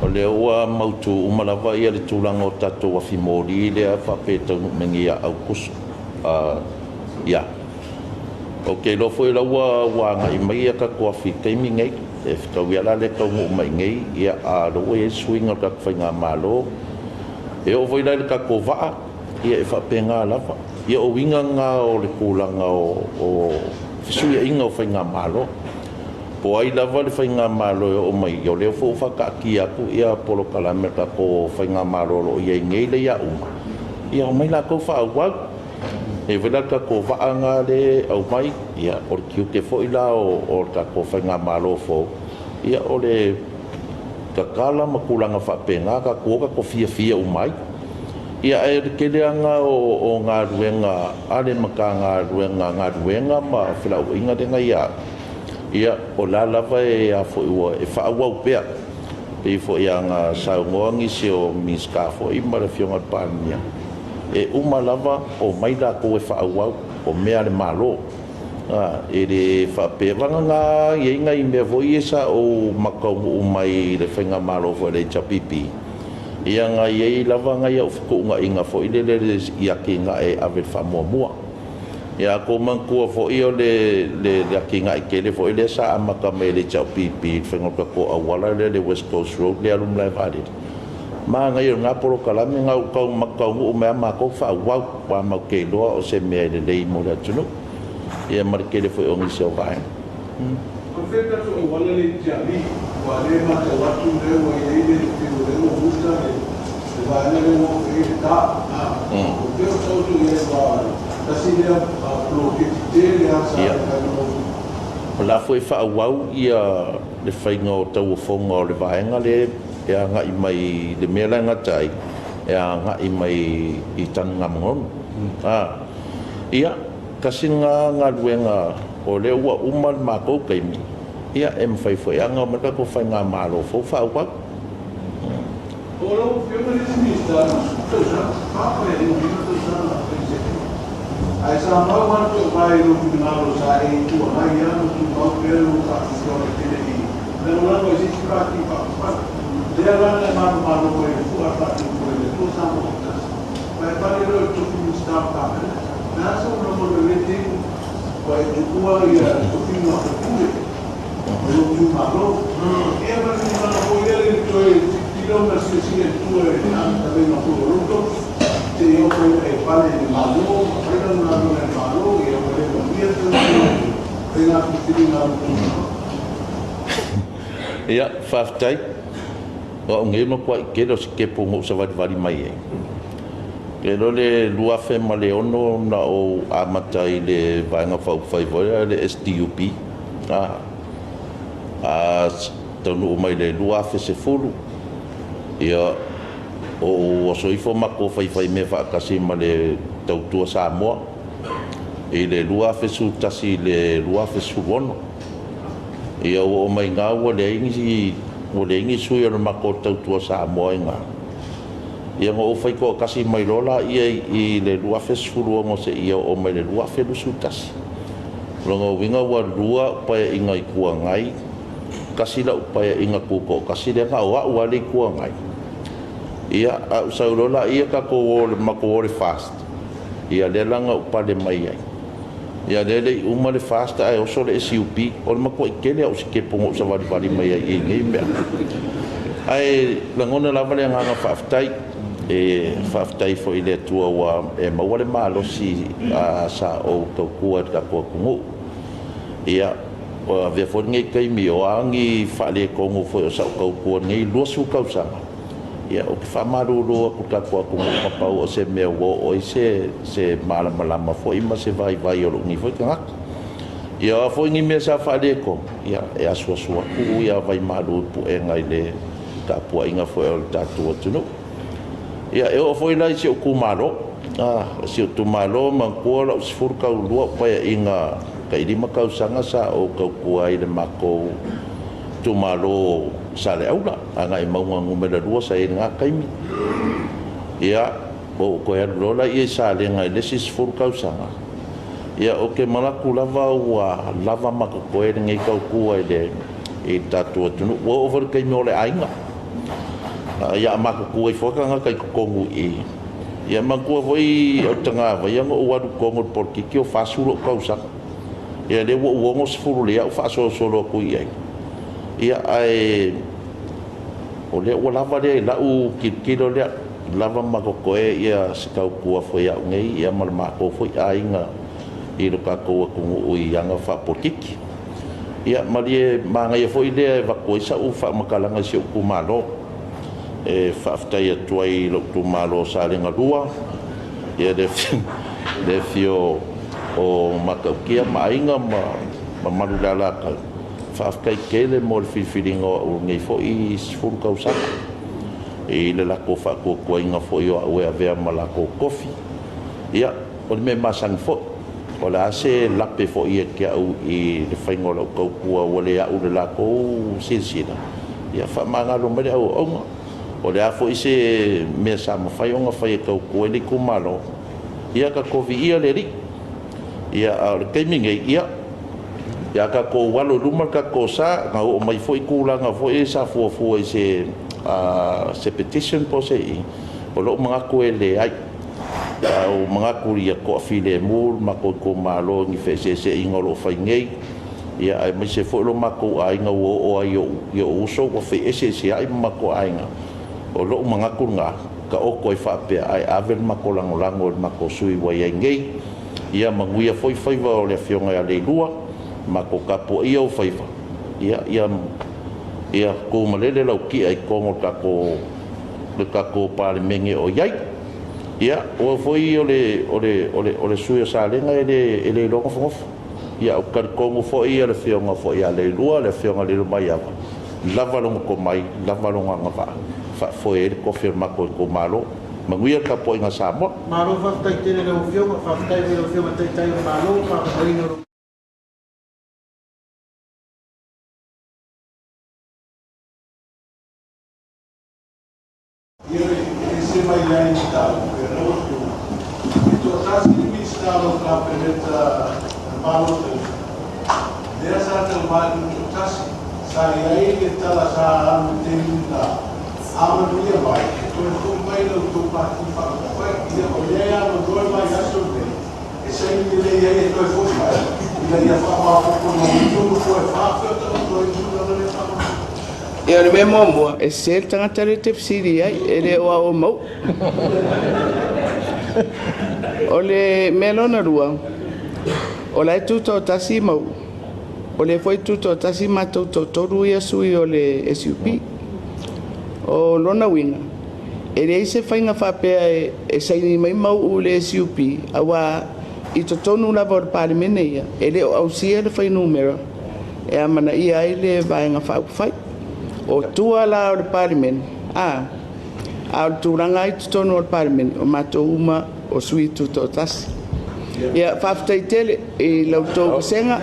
O lea ua mautu uma lava le tulaga o tatou afi moli lea faapea e taunuu mai nei ia Aokuso. Ia. Ou te iloa foi o la ua agai mai tatou afi i le taimi lenei. E fetaui lava la le taunuu mai i inei, a o lea ua i ai le suiga o le tatou faigamalo. E oo foi la i le tatou vaa, ia e faapena lava. Ia o uiga na o le tulaga o fesuiaiga o faigamalo. Po o ai lava le faigamalo e oo mai, ia o lea foi ua faataatia atu polokalame a le tatou faigamalo o lo o i ai nei lea o le a uma, ia omai latou faaauau. E i ai foi la le tatou vaa lena lea e aumai, ia o le tiute foi la o le tatou faigamalo fou, ia o le tatala ma tulaga faapena, tatou o tatou fiafia uma ai. Ia ae o le tele lava lena o galuega a le Matagaluega o Galuega ma Felauaiga lea na ia au, ia o la e lava e faaauau pea. E pei foi ona saunoa nisi o Minisita foi ma le Afioga i le Palemia, e uma lava omai latou e faaauau, o mea a le Malo. E le faapea... vagana e i ai nai mea foi ia sa ou taunuu mai i le faigamalo foi a le HRPP, ia na i ai lava nai au fetuunaiga foi lele i atinae e ave le faamuamua. Ia a outou manatua foi o le atinae tele foi lea sa amata mai e le HRPP i le faiga o le tatou auala lea le West Coast Road lea e alu i le malaevaalele, manaia o lena polokalame na taunuu mai lava matou faaauau, aua matou te iloa o se mea e lelei mo le atunuu, ia ma le tele foi o nisi o vaega. O fea le tatou auala lea i Tiavi? Aua o lea e matau atu o lea ua i ai le pei o lea ua muta le vaega lea ua oo i ai le ta. O fea o taoto i ai aua tasi lea poloketi tele lava sa talanoa. O la foi e faaauau le faiga o tauofoga o le vaega lea e agai mai i le mea la e gata ai, e agai mai i Tanugamanono. Ia, tasi lena galuega o lea ua uma le matou taimi, ia e mafai foi lava ona omai le tatou faigamalo fou faaauau. O lau Afioga le isi Minisita na 10 tausaga, 4 Paeaiga, 5 tausaga penisione. Ae sa mau lava le toovae i lou finagalo sa e Itu Agai lava ma tumau pea lou faatuatuaga tele i lagolago ai se isi Pati Faaupufai. Lea la na e manumalo mai le fua a le faatuatua i le Atua Samoa Autasi ma e pale loa i le tofi Minisita o le Kapeneta. O le a sou lagona i lea taimi ua e tuua tofiga o faipule o lou itumalo? Ia ma le tulaga foi lea i le toe tilotilo ma le silasila i tua i le amataga foi o lou tofi seia oo ina e pale i le Malo ma fai lau galuega i le Malo, ia ua le manuia le tautua i le faiga filifiliga a lou itumalo. Ia, faafetai. O a'u nei e matua'i tele o sitepu na ou savalivali mai ai. Ou te iloa le 2006 na ou amata ai i le Vaega Faaupufai foi lea o le SDUP. A taunuu mai i le 2010, ia, ou oso ifo matou faifaimea faatasi ma le Tautua Samoa i le 2011 i le 2016. Ia ua oo mai i ina ua leai ni sui o le matou Tautua Samoa i ina, ia ona ou faitoatasi mai loa lea i le 2016 seia oo mai i le 2021. O lona uiga ua lua au Paeaiga Itu Agai, tasi lau Paeaiga Tutoatasi lea na o au lava le Itu Agai, ia ae ou sau loa lea tatou matou o i le FAST, ia lea la na ou pale mai ai. Ia lea e le i uma le FAST ae oso le SUP. O le matuai tele lava o sitepu na ou savalivali mai ai i nei mea, ae lagona lava le agaga faafetai. E faafetai foi i le Atua ua e maua le malosi sa ou tautua ai i le tatou atunuu. Ia, ua avea foi lenei taimi, o a ni faaletonu foi o sau tautua i lenei 20 tausaga, ia ou te faamalulu atu i le tatou atunuu, na pau o se mea ua oo i ai se malamalama foi ma se vaivai o lou nei foi tagata. Ia o a foi ni mea sa faaletonu, ia e asuasu atu vaimalu i puega i le tapuaiga foi a le tatou atunuu. Ia e oo foi la i si ou itumalo, si ou itumalo, manatua o lau 12 au Paeaiga tai 5 tausaga sa ou tautua ai i le matou itumalo o Saleaula, Gagaemauga 2 sa i ai i lena taimi. Ia, ou toe alu loa lea i Salega i le isi 10 tausaga. Ia ou te manatu lava ua lava ma totoe lenei tautua i le tatou atunuu. Ua oo foi i le taimi o le aiga, ia a matutua ifo lava tagata i totonu i i. Ia manatua foi Autagavaia na ou alu i totonu o le polokiki o 40 ou tausaga. Ia lea ua ou 60 lelei lava ou faasolosolo atu i ai, ia ae o lea ua lava lea i lau tilotilo lea, lava ma totoe se tautua foi a au nei ma le matou foi aiga i le tatou atunuu i aga faapolokiki. Ia malie manaia foi lea e avatu ai sau faamatalaga i si ou itumalo. E faafetai atu ai i lou itumalo o Salega 2, le afio o Matautia ma Aiga ma le mamalu i le Alataua, faafetai tele mo le filifiliga o au i lenei foi 10 tausaga i le latou faatuatuaina foi o au e avea ma latou tofi. Ia, o le mea masani foi, o le a se lape foi ia te au i le faiga o lau tautua ua le au i le latou silasila, ia faamagalo mai le au auauna. O le a foi se mea sa mafai ona fai e tautua ai le itumalo, ia tatou viia le Alii. A o le taimi lenei, ia a tatou alo i luma le tatou sa, na oo mai foi tulaga foi ia sa fuafua i se petition po o se… O lou manatu e leai. Sa ou manatu ia toafilemu le matou itumalo i ni feeseeseaiga o lo o fai nei, aemaise foi lo matou aiga ua oo lava i ou uso ua feeseeseai ma matou aiga. O lou manatu lena, taoto ai faapea, ae ave le matou lagolago i le matou sui usufono ua i ai nei. Ia manuia foi faiva o le Afioga ia Leilua, matou tapuaia ou faiva, ia tumalele lau tia i totonu o le tatou Palemene o i ai. Ia, o au foi o le sui usufono o Salega e le iloa nofonofo. Ou te talitonu foi o le Afioga foi ia Leilua, le Afioga ia Lilomaiava, e lava lona tomai, lava lona agavaa e faafoe ai le tofi o le matou itumalo. Manuia le tapuaiga a Samoa. Malo faafetai tele i lau Afioga, faafetai foi i lau Afioga i le Taitai o le Malo le faamoemoeina o Ia e ese mai ai le mataupu lea lau Afioga, e toatasi le Minisita o lau Kapeneta Malo talu ai, lea sa taumai toatasi, sa i ai le tala sa alu i le taimi lena, a manuia mai, e toe foi mai la outou Pati Faaupufai. Ia o lea e avanoa le vaiaso lenei e saini lelei ai e toe foi mai ina ia faamaopoopo nofoa e 4. O fea o taoto ai le tulaga lea faamolemole? Ia, o le mea muamua, e sese le tagata lea e te fesili ai, e le o au o Mauu. O le mea lona lua, o la e tutoatasi Mauu, o lea foi e tutoatasi matou toatolu ia sui o le SUP. O lona uiga, e leai se faiga faapea e saini mai Mauu i le SUP, aua i totonu lava o le Palemene ia, e le o ausia le fuainumera e amanaia ai le Vaega Faaupufai. O tua la o le Palemene, a o le tulaga lava i totonu o le Palemene, o matou uma o sui tutoatasi. Ia faafetai tele i la outou vasega.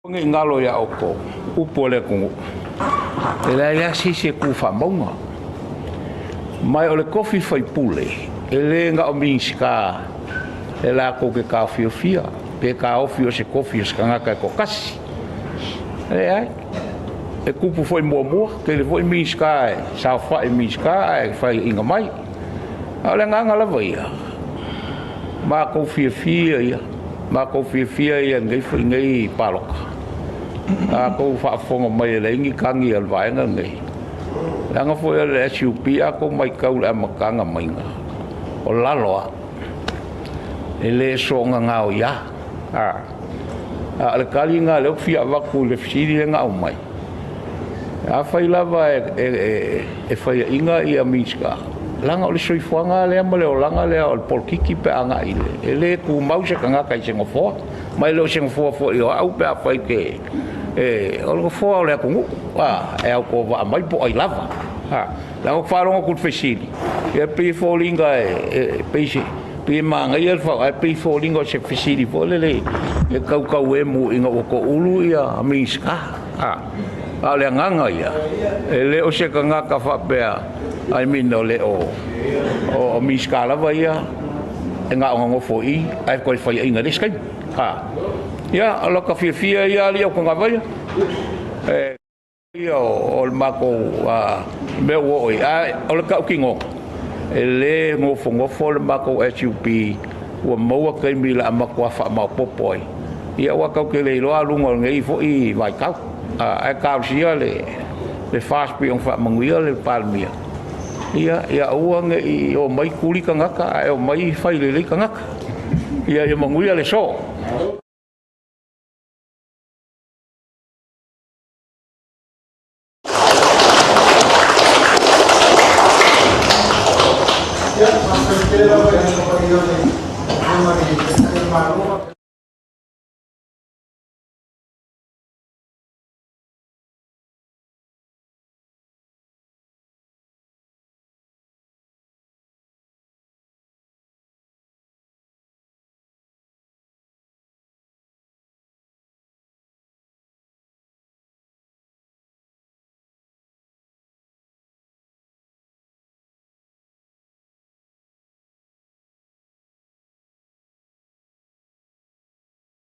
Aua ne i galo ia outou upu a le atunuu, e leai lava se isi e tu faamauga. Ma o le tofi faipule, e le na o Minisita e latou te taofiofia pe taofi o se tofi o se tagata e toatasi. E leai, e tupu foi muamua, tele foi Minisita e saofai Minisita ae faiaina mai. A o le agaga lava ia, matou fiafia ia, matou fiafia ia i lenei palota. A outou faafofoga mai e leai ni tagi a le vaega lenei, leaga foi o le SUP a outou matau i le amataga maiga, o lalo lava, e le soona gaoia. A o le tali lena o lea ou te fia avatu i le fesili lea na aumai, afai lava e faiaina Minisita, leaga o le soifuaga lea ma le olaga lea o le polokiki pe a agai i le... E le tumau se tagata i se nofoa, ma e le o se nofoa foi o au pe afai te... O le nofoa o le atunuu, e autovaa mai po o ai lava. Leaga ou te faalogo atu i le fesili, ia e pei e foliga e pei e manaia le ae pei e foliga o se fesili foi lele e tautauemu ina ua toulu Minisita. A o le agaga ia, e le o se tagata faapea, I mean o le o Minisita lava ia e na ona nofo i i ae toe faiaina i le isi taimi. Ia, o lota fiafia ia alii o Togavaia. Ia o le matou mea ua oo i ai, ae o le tautinoga, e le nofonofo le matou SUP ua maua taimi o le a matua faamaopoopo ai. Ia aua tatou te le iloa aluga o lenei foi vaitau. Ae talosia le FAST pei ona faamanuia le Palemia, ia aua ne i omai tuli tagata ae omai fai lelei tagata. Ia manuia le aso. Ia, faafetai tele lava i le paia o le Afioga i le Taitai o le Malo.